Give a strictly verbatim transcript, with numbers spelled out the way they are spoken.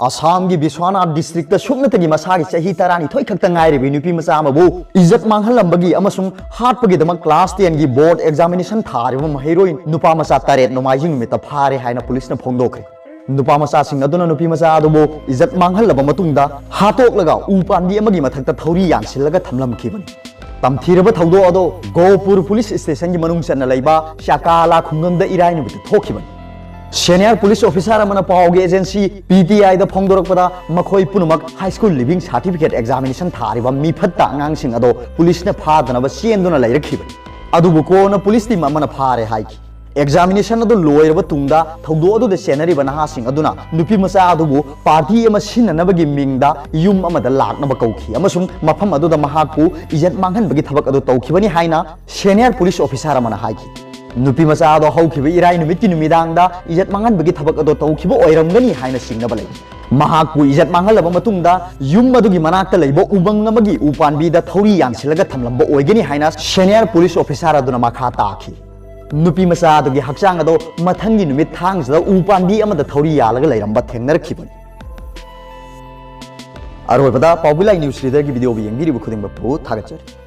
ꯑꯁꯥꯝꯒꯤ ꯕꯤꯁ꯭ꯋꯥꯅꯥꯊ ꯗꯤꯁꯇ꯭ꯔꯤꯛꯇ ꯁꯨꯞꯅꯇꯒꯤ ꯃꯁꯥꯒꯤ ꯆꯍꯤ ꯇꯔꯥꯅꯤꯊꯣꯏ ꯈꯛꯇ ꯉꯥꯏꯔꯤꯕ ꯅꯨꯄꯤ ꯃꯆꯥ ꯑꯃꯕꯨ ꯏꯖꯠ ꯃꯥꯡꯍꯜꯂꯝꯕꯒꯤ ꯑꯃꯁꯨꯡ ꯍꯥꯠꯄꯒꯤꯗꯃꯛ ꯀ꯭ꯂꯥꯁ ꯇꯦꯟꯒꯤ ꯕꯣꯔꯗ ꯑꯦꯛꯖꯥꯃꯤꯅꯦꯁꯟ ꯊꯥꯔꯤꯕ ꯃꯍꯩꯔꯣꯏ ꯅꯨꯄꯥ ꯃꯆꯥ ꯇꯔꯦꯠ ꯅꯣꯡꯃꯥꯏꯖꯤꯡ ꯅꯨꯃꯤꯠꯇ ꯐꯥꯔꯦ ꯍꯥꯏꯅ ꯄꯨꯂꯤꯁꯅ ꯐꯣꯡꯗꯣꯛꯈ꯭ꯔꯦ꯫ ꯅꯨꯄꯥ ꯃꯆꯥꯁꯤꯡ ꯑꯗꯨꯅ ꯅꯨꯄꯤ ꯃꯆꯥ ꯑꯗꯨꯕꯨ ꯏꯖꯠ ꯃꯥꯡꯍꯜꯂꯕ ꯃꯇꯨꯡꯗ ꯍꯥꯠꯇꯣꯛꯂꯒ ꯎ ꯄꯥꯝꯕꯤ ꯑꯃꯒꯤ ꯃꯊꯛꯇ ꯊꯧꯔꯤ ꯌꯥꯟꯁꯤꯜꯂꯒ ꯊꯝꯂꯝꯈꯤꯕꯅꯤ꯫ ꯇꯝꯊꯤꯔꯕ ꯊꯧꯗꯣꯛ ꯑꯗꯨ ꯒꯣꯍꯄꯨꯔ ꯄꯨꯂꯤꯁ ꯁ꯭ꯇꯦꯁꯟꯒꯤ ꯃꯅꯨꯡ ꯆꯟꯅ ꯂꯩꯕ ꯆꯥꯀꯥꯂꯥ ꯈꯨꯡꯒꯪꯗ ꯏꯔꯥꯏ ꯅꯨꯃꯤꯠꯇ ꯊꯣꯛꯈꯤꯕꯅꯤ꯫ ꯁꯦꯅꯤꯌꯔ ꯄꯨꯂꯤꯁ ꯑꯣꯐꯤꯁꯥꯔ ꯑꯃꯅ ꯄꯥꯎꯒꯤ ꯑꯦꯖꯦꯟꯁꯤ ꯄꯤ ꯇꯤ ꯑꯥꯏꯗ ꯐꯣꯡꯗꯣꯔꯛꯄꯗ, ꯃꯈꯣꯏ ꯄꯨꯝꯅꯃꯛ high school leaving certificate examination ꯊꯥꯔꯤꯕ ꯃꯤꯐꯠꯇ ꯑꯉꯥꯡꯁꯤꯡ ꯑꯗꯣ ꯄꯨꯂꯤꯁꯅ ꯐꯥꯗꯅꯕ ꯆꯦꯟꯗꯨꯅ ꯂꯩꯔꯛꯈꯤꯕꯅꯤ꯫ ꯑꯗꯨꯕꯨ ꯀꯣꯟꯅ ꯄꯨꯂꯤꯁ ꯇꯤꯝ ꯑꯃꯅ ꯐꯥꯔꯦ ꯍꯥꯏꯈꯤ꯫ ꯑꯦꯛꯖꯥꯃꯤꯅꯦꯁꯟ ꯑꯗꯨ ꯂꯣꯏꯔꯕ ꯇꯨꯡꯗ ꯊꯧꯗꯣꯛ ꯑꯗꯨꯗ ꯆꯦꯟꯅꯔꯤꯕ ꯅꯍꯥꯁꯤꯡ ꯑꯗꯨꯅ ꯅꯨꯄꯤ ꯃꯆꯥ ꯑꯗꯨꯕꯨ ꯄꯥꯔꯇꯤ ꯑꯃ ꯁꯤꯟꯅꯅꯕꯒꯤ ꯃꯤꯡꯗ ꯌꯨꯝ ꯑꯃꯗ ꯂꯥꯛꯅꯕ ꯀꯧꯈꯤ ꯑꯃꯁꯨꯡ ꯃꯐꯝ ꯑꯗꯨꯗ ꯃꯍꯥꯛꯄꯨ ꯏꯖꯠ ꯃꯥꯡꯍꯟꯕꯒꯤ ꯊꯕꯛ ꯑꯗꯨ ꯇꯧꯈꯤꯕꯅꯤ ꯍꯥꯏꯅ ꯁꯦꯅꯤꯌꯔ ꯄꯨꯂꯤꯁ ꯑꯣꯐꯤꯁꯥꯔ ꯑꯃꯅ ꯍꯥꯏꯈꯤ꯫ ꯅꯨꯄꯤ ꯃꯆꯥ ꯑꯗꯣ ꯍꯧꯈꯤꯕ ꯏꯔꯥꯏ ꯅꯨꯃꯤꯠꯀꯤ ꯅꯨꯃꯤꯗꯥꯡꯗ ꯏꯖꯠ ꯃꯥꯡꯍꯟꯕꯒꯤ ꯊꯕꯛ ꯑꯗꯣ ꯇꯧꯈꯤꯕ ꯑꯣꯏꯔꯝꯒꯅꯤ ꯍꯥꯏꯅ ꯆꯤꯡꯅꯕ ꯂꯩ꯫ ꯃꯍꯥꯛꯄꯨ ꯏꯖꯠ ꯃꯥꯡꯍꯜꯂꯕ ꯃꯇꯨꯡꯗ ꯌꯨꯝ ꯑꯗꯨꯒꯤ ꯃꯅꯥꯛꯇ ꯂꯩꯕ ꯎꯃꯪ ꯑꯃꯒꯤ ꯎ ꯄꯥꯝꯕꯤꯗ ꯊꯧꯔꯤ ꯌꯥꯟꯁꯤꯜꯂꯒ ꯊꯝꯂꯝꯕ ꯑꯣꯏꯒꯅꯤ ꯍꯥꯏꯅ ꯁꯦꯅꯤꯌꯔ ꯄꯨꯂꯤꯁ ꯑꯣꯐꯤꯁꯥꯔ ꯑꯗꯨꯅ ꯃꯈꯥ ꯇꯥꯈꯤ꯫ ꯅꯨꯄꯤ ꯃꯆꯥ ꯑꯗꯨꯒꯤ ꯍꯛꯆꯥꯡ ꯑꯗꯣ ꯃꯊꯪꯒꯤ ꯅꯨꯃꯤꯠ ꯊꯥꯡꯖꯗ ꯎ ꯄꯥꯝꯕꯤ ꯑꯃꯗ ꯊꯧꯔꯤ ꯌꯥꯜꯂꯒ ꯂꯩꯔꯝꯕ ꯊꯦꯡꯅꯔꯛꯈꯤꯕꯅꯤ꯫ ꯑꯔꯣꯏꯕꯗ ꯄꯥꯎꯕꯤ ꯂꯥꯏ ꯅ꯭ꯌꯨꯁ ꯂꯤꯗꯔꯒꯤ ꯚꯤꯗꯤꯑꯣꯕꯨ ꯌꯦꯡꯕꯤꯔꯤꯕ ꯈꯨꯗꯤꯡꯃꯛꯄꯨ ꯊꯥꯒꯠꯆꯔꯤ꯫